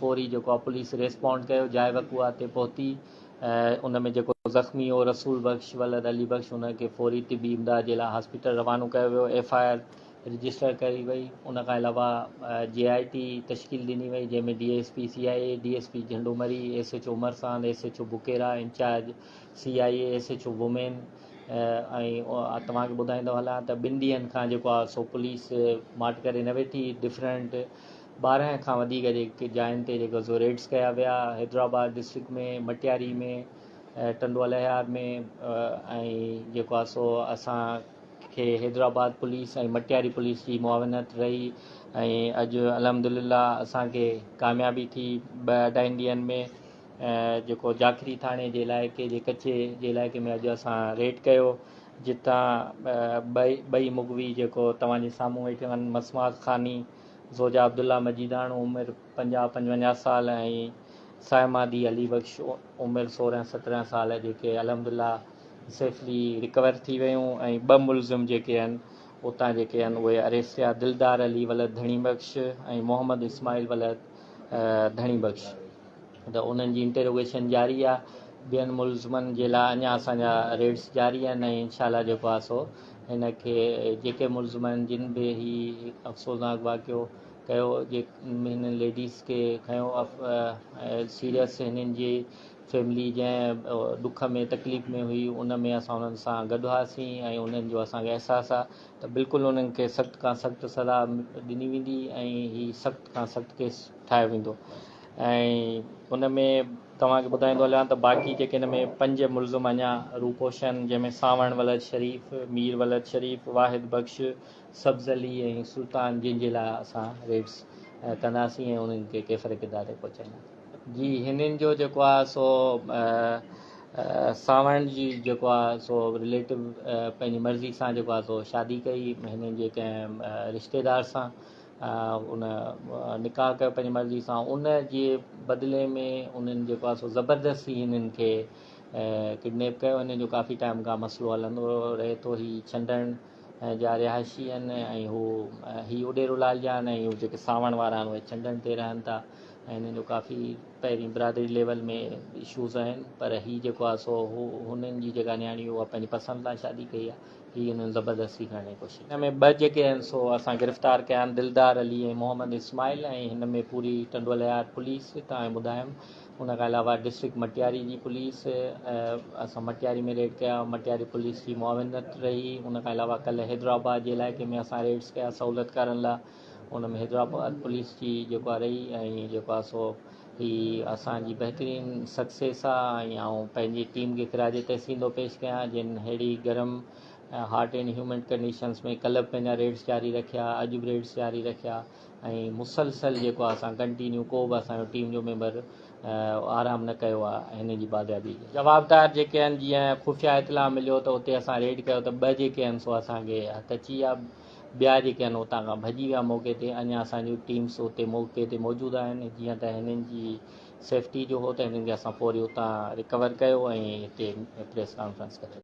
فوري جيڪو آ پوليس ريسپونڊ ڪيو جاء وقوعه تي پهتي ان ۾ جيڪو زخمي هو رسول بخش ولد علي بخش ان کي فوري طبي امداد جي لاء هاسپيٽل روانو ڪيو ويو ايف I R register ڪئي وئي ان کان علاوه جي آء ٽي تشڪيل ڏني وئي جنهن ۾ D S P C I A D S P Jhando Marri S H O Umar Sand S H O Bukera incharge C I A S H O women ۽ توهان کي ٻڌائيندو هلان ته ٻن ڏينهن کان جيڪو آهي سو پوليس ماٺ ڪري نه ويٺي ڊفرنٽ 12 کان وڌيڪ جيڪي جاين تي جيڪو سو ريڊس ڪيا ويا حيدرآباد ڊسٽرڪٽ ۾ مٽياري ۾ ٽنڊو الهيار ۾ ۽ جيڪو آهي سو اسان کي حيدرآباد پوليس ۽ مٽياري پوليس جي معاونت رهي ۽ اڄ الحمدلله اسان کي ڪاميابي ٿي ٻه اڍائين ڏينهن ۾ جيڪو جاکري ٿاڻي جي علائقي جي ڪچي جي علائقي ۾ اڄ اسان ريڊ ڪيو جتان ٻئي مغوي جيڪو توهان جي سامهون ويٺيون آهن مسمات خاني زوجا عبدالله مجيداڻو عمر 50 55 سال ۽ صائمه the Ali Bakhsh عمر 16 17 سال جيڪي الحمدلله سيفلي رڪور ٿي ويون ۽ ٻه ملزم جيڪي آهن اتان جيڪي آهن اهي اريسٽ ٿيا دلدار علي ولد ڌڻي بخش ۽ محمد اسماعيل ولد ڌڻي بخش ته انهن جي انٽيروگيشن جاري آهي ٻين ملزمن جي لاء اڃا اسان جا ريڊس جاري آهن ۽ انشاء الله جيڪو آهي سو هن کي جيڪي ملزم آهن جن به هي افسوسناڪ واقعو ڪيو جي هن ليڊيز کي کنيو سيريس هنن جي فيملي جنهن ڏک ۾ تڪليف ۾ هئي ان ۾ اسان انهن سان گڏ هئاسين ۽ انهن جو اسان کي احساس آهي ته بلڪل انهن کي سخت کان سخت سزا ڏني ويندي ۽ هي سخت کان سخت ڪيس ٺاهيو ويندو ۽ ان ۾ توهان کي ٻڌائيندو هليان ته باقي جيڪي هن ۾ پنج ملزم اڃا روپوش آهن جنهن ۾ سانوڻ ولد شريف، مير ولد شريف، واحد بخش، سبز علي ۽ سلطان جن جي لاء اسان ريڊس ڪنداسين ۽ انهن کي ڪيفر ڪردار تي پهچائينداسين. جي هنن جو جيڪو آهي سو سانوڻ جي جيڪو آهي سو رليٽو پنهنجي مرضي سان جيڪو آهي سو شادي ڪئي هنن جي ڪنهن رشتيدار سان ان نڪاح ڪيو پنهنجي مرضي سان ان جي بدلي ۾ انهن جيڪو آهي سو زبردستي هنن کي ڪڊنيپ ڪيو هنن جو ڪافي ٽائيم کان مسئلو هلندو رهي ٿو هي ڇنڊڻ جا رهائشي آهن ۽ هو هي اڏيرو لال جا آهن ۽ هو جيڪي سانوڻ وارا آهن اهي ڇنڊڻ تي رهن ٿا ۽ هنن جو ڪافي پهرين برادري ليول ۾ اشوز آهن پر هي جيڪو آهي سو هو هنن جي جيڪا نياڻي اها پنهنجي پسند سان شادي ڪئي آهي هي انهن زبردستي ڪرڻ جي ڪوشش هن ۾ ٻه جيڪي آهن سو اسان گرفتار ڪيا آهن دلدار علي ۽ محمد اسماعيل ۽ هن ۾ پوري ٽنڊوالهيار پوليس توهان کي ٻڌايم ان کان علاوه ڊسٽرڪٽ مٽياري جي پوليس اسان مٽياري ۾ ريڊ ڪيا مٽياري پوليس جي معاونت رهي ان کان علاوه ڪلهه حيدرآباد جي علائقي ۾ اسان ريڊس ڪيا سهولتڪارن لاء ان ۾ حيدرآباد پوليس جي جيڪو آهي رهي ۽ جيڪو آهي سو هي اسان جي بهترين سڪسيس آ ۽ آئون پنهنجي ٽيم کي خراج تحسين ٿو پيش ڪيان جن ههڙي گرم هاٽ اينڊ هيومڊ ڪنڊيشنز ۾ ڪلهه به پنهنجا ريڊس جاري رکيا اڄ به ريڊس جاري رکيا ۽ مسلسل جيڪو آ اسان ڪنٽينيو ڪو به اسان جو ٽيم جو ميمبر آرام نه ڪيو آ هن جي بازيابي جي جوابدار جيڪي آهن جيئن خفيه اطلاع مليو ته اتي اسان ريڊ ڪيو ته ٻه جيڪي آهن سو اسان کي هٿ اچي ويا ٻيا جيڪي آهن اتان کان ڀڄي ويا موقعي تي اڃا اسان جون ٽيمس اتي موقعي تي موجود آهن جيئن ته هنن جي سيفٽي جو هو ته هنن کي اسان فوري اتان رڪور ڪيو ۽ هتي پريس ڪانفرنس ڪري.